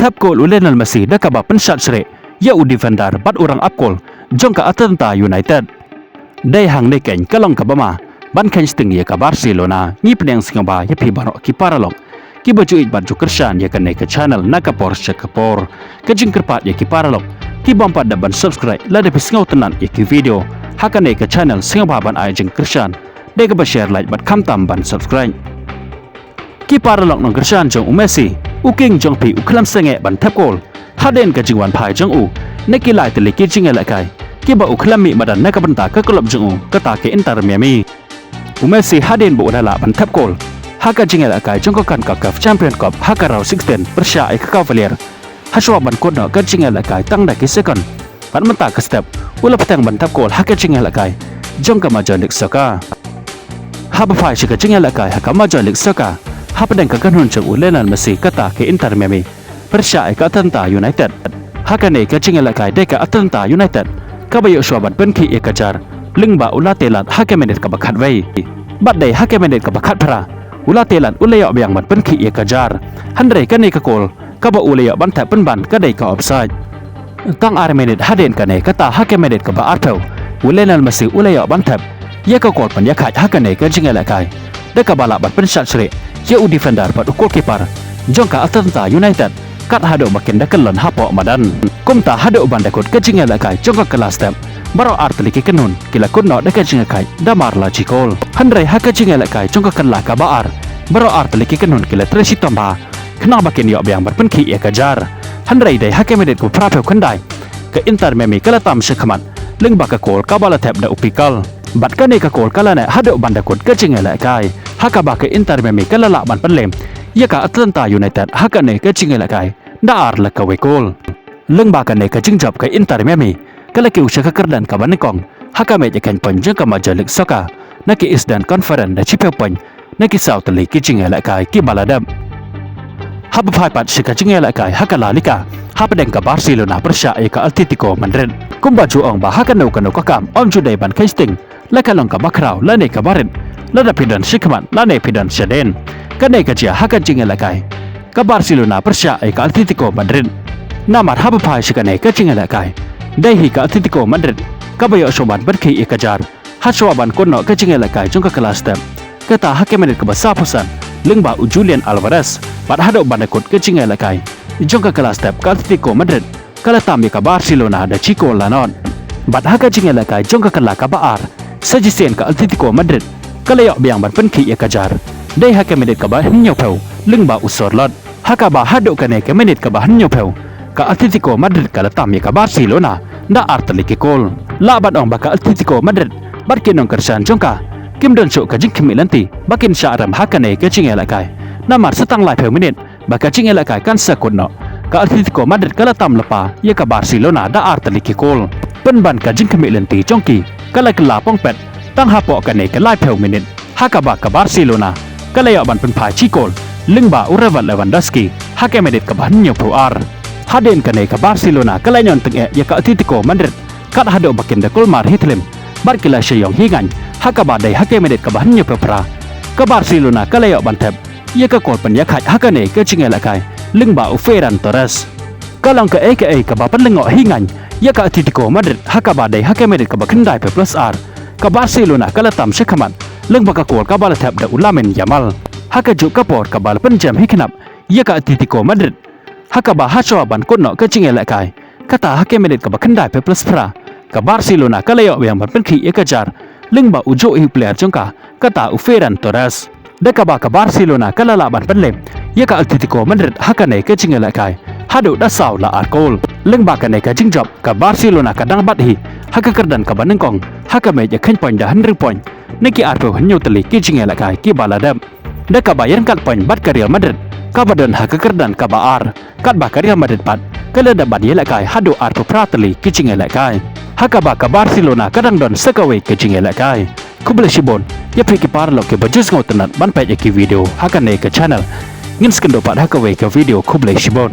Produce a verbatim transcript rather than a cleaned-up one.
ap gol u Lionel Messi da kaba pynshad shreh ïa u defender bad u rangap gol jong ka Atalanta United. Dei hangne keiñ ka long kaba ma ban kheiñ sting ïa ka Barcelona. Ngi pdiang sngewbha ïa phi baroh ki paralok kiba ju ïeit bad ju kyrshan ïa kane ka channel na ka por sha ka por. Ka jingkyrpad ïa ki paralok ki bym pat dep ban subscribe lada phi sngewtynnat ïa ki video ha kane ka channel, sngewbha ban ai jingkyrshan da kaba share, like bad khamtam ban subscribe. Ki paralok nongkyrshan jong u Messi, u king jong phi u khlem sangeh ban thep gol hadien ka jingwan phai jong u na ki lai tylli ki jingïalehkai kiba u khlem mih madan na ka bynta ka club jong u, kata ka Inter Miami. U Messi hadien ba u la lah ban thep gol ha ka jingïalehkai jong ka CONCACAF Champions Cup ha ka round sixteen pyrshah ïa ka Cavaliers, hashwa ban kut noh ka jingïalehkai tang da ki second, bad mynta ka step u la bteng ban thep gol ha ka jingïalehkai jong ka Major League Soccer. Haba phai sha ka jingïalehkai ha ka Major League Soccer, hapdeng ka kynhun jong u Lionel Messi, kata ka Inter Miami, pyrshah ïa ka Atalanta United. Ha kane ka jingïalehkai dei ka Atalanta United kaba ïoh shuwa ban pynkhih ïa ka jar lyngba u Latte Lat ha ka minit kaba khatwei. Bad dei ha ka minit kaba khatphra u Latte Lat u la ïoh biang ban pynkhih ïa ka jar, hynrei kane ka gol kaba u la ïoh ban thep pynban ka dei ka offside. Tang ar minit hadien kane, kata ha ka minit kaba arphew, u Lionel Messi u la ïoh ban thep ïa ka gol pynïakhaid ha kane ka jingïalehkai da kaba lah ban pynshad shreh ïa u defender bad u goalkeeper jong ka Atalanta United, kat haduh ba kin da kyllon hapoh madan. Kumta haduh ban da kut ka jingïalehkai jong ka kylla step, baroh ar tylli ki kynhun ki la kut noh da ka jingïakhaid da mar la shi gol. Hynrei ha ka jingïalehkai jong ka kylla kaba ar, baroh ar tylli ki kynhun ki la trei shitom bha khnang ba kin ïoh biang ban pynkhih ïa ka jar. Hynrei dei ha ka minit kaba phraphew khyndai, ka Inter Miami ka la tam shakhmat lyngba ka gol kaba la thep da u Pickle. Bad kane ka gol ka la neh haduh ban da kut ka jingïalehkai, ha kaba ka Inter Miami ka la lah ban pynlem ïa ka Atalanta United ha kane ka jingïalehkai da ar la kawei gol. Lyngba kane ka jingjop, ka Inter Miami ka la kiew sha ka kyrdan kaba nyngkong ha ka mej ïakheiñ point jong ka Major League Soccer na ka Eastern Conference da shiphew point na ki saw tylli ki jingïalehkai kiba la dep. Haba phai pat sha ka jingïalehkai ha ka La Liga, hapdeng ka Barcelona pyrshah ïa ka Atletico Madrid, kumba ju ong ba ha kano kano ka kam ym ju dei ban kheiñ sting la ka long kaba khraw lane kaba rit, lada phi don shakhmat lane phi don shadien. Kane ka jia ha ka jingïalehkai ka Barcelona pyrshah ïa ka Atletico Madrid. Namar haba phai sha kane ka jingïalehkai, dei hi ka Atletico Madrid kaba ïoh shuwa ban pynkhih ïa ka jar hashwa ban kut noh ka jingïalehkai jong ka kylla step, kata ha ka minit kaba sawphew san lyngba u Julian Alvarez. Bad haduh ban da kut ka jingïalehkai jong ka kylla step, ka Atletico Madrid ka la tam ïa ka Barcelona da shi gol la nod. Bad ha ka jingïalehkai jong ka kylla kaba ar, sa shisien ka Atletico Madrid ka la ïoh biang ban pynkhih ïa ka jar dei ha ka minit kaba hynñiewphew lyngba u Sorloth. Ha kaba haduh kane ka minit kaba hynñiewphew, ka Atletico Madrid ka la tam ïa ka Barcelona da ar tylli ki gol. Lah ban ong ba ka Atletico Madrid bad ki nongkyrshan jong ka kim don shuh ka jingkhmih lynti ba kin shah rem ha kane ka jingïalehkai. Namar sa tang laiphew minit ba ka jingïalehkai kan sa kut noh, ka Atletico Madrid ka la tam lypa ïa ka Barcelona da ar tylli ki gol. Pynban ka jingkhmih lynti jong ki ka la kylla pongpet tang hapoh kane ka laiphew minit, ha kaba ka Barcelona ka la ïoh ban pynphai shi gol lyngba u Robert Lewandowski ha ka minit kaba hynñiewphew ar. Hadien kane ka Barcelona ka la ñion tyngeh ïa ka Atletico Madrid kat haduh ba kin da kulmar hi thlim bad ki la sha ïong hi ngaiñ, ha kaba dei ha ka minit kaba hynñiewphew phra, ka Barcelona ka la ïoh ban thep ïa ka gol pynïakhaid ha kane ka jingïalehkai lyngba u Ferran Torres. Ka long kaei kaei kaba pynlyngngoh hi ngaiñ ïa ka Atletico Madrid, ha kaba dei ha ka minit kaba khyndaiphew plus ar, ka Barcelona ka la tam shakhmat lyngba ka gol kaba la thep da u Lamine Yamal ha kajuh ka por kaba la pynjem hi khnap ïa ka Atletico Madrid. Ha kaba hashwa ban kut noh ka jingïalehkai, kata ha ka minit kaba khyndaiphew plus phra, ka Barcelona ka la ïoh biang ban pynkhih ïa ka jar lyngba u juh hi u player jong ka, kata u Ferran Torres. Da kaba ka Barcelona ka la lah ban pynlem ïa ka Atletico Madrid ha kane ka jingïalehkai haduh da saw la ar gol. Lyngba kane ka jingjop, ka Barcelona ka dang bat hi ha ka kyrdan kaba nyngkong ha ka mej ïakheiñ point da hynriew point na ki arphew hynñiew tylli ki jingïalehkai kiba la dep, da kaba ïaryngkat point bad ka Real Madrid kaba don ha ka kyrdan kaba ar. Katba ka Real Madrid pat ka la dep ban ïalehkai haduh arphew phra tylli ki jingïalehkai, ha kaba ka Barcelona ka dang don sa kawei ka jingïalehkai. Khublei shibun ïa phi ki paralok kiba ju sngewtynnat ban peit ïa ki video ha kane ka channel. Ngin sa ïakynduh pat ha kawei ka video. Khublei shibun.